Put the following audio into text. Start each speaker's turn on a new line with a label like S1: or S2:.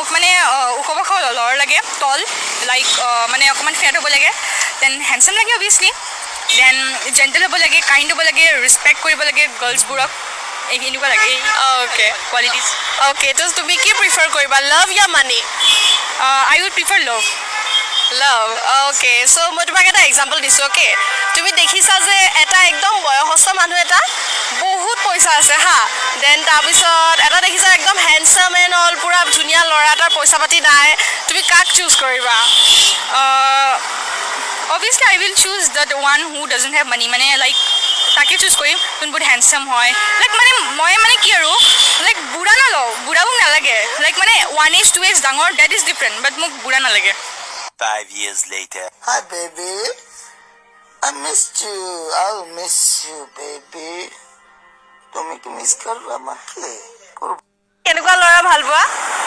S1: মোক মানে ওখ পাখ ল'ৰা লাগে, টল, লাইক মানে অকণমান ফেট হ'ব লাগে, then handsome লাগে অভিয়াছলি, then gentle হ'ব লাগে, কাইণ্ড হ'ব লাগে, ৰেচপেক্ট কৰিব লাগে গাৰ্লছবোৰক, এই এনেকুৱা লাগে।
S2: অ'কে।
S1: কোৱালিটিজ।
S2: অ'কে, তো তুমি কি প্ৰিফাৰ কৰিবা, লাভ ইয়া মানি?
S1: I would prefer love.
S2: Love, okay. চ' মই তোমাক এটা এক্সাম্পল দিছোঁ, অ'কে? তুমি দেখিছা যে এটা একদম বয়সস্থ মানুহ এটা, বহুত পইচা আছে হা, then তাৰপিছত এটা দেখিছা একদম হেণ্ডচাম এণ্ড অল, পূৰা ধুনীয়া ল'ৰা এটাৰ, পইচা পাতি নাই। তুমি কাক চুজ কৰিবা?
S1: Obviously I will choose that one who doesn't have money. মানে লাইক তাকে চুজ কৰিম যোন বহুত হেণ্ডচাম হয়। লাইক মানে মই মানে কি আৰু, লাইক বুঢ়া নলওঁ, বুঢ়া মোক নালাগে। লাইক মানে ওৱান এজ, টু এজ ডাঙৰ, that is different, but মোক বুঢ়া নালাগে।
S3: 5 years later.
S4: Hi, baby. I missed you. I'll miss you, baby. তুমি কি মিস করবে আমাকে? করবে?
S2: কেনেকুৱা ল'ৰা ভাল পোৱা?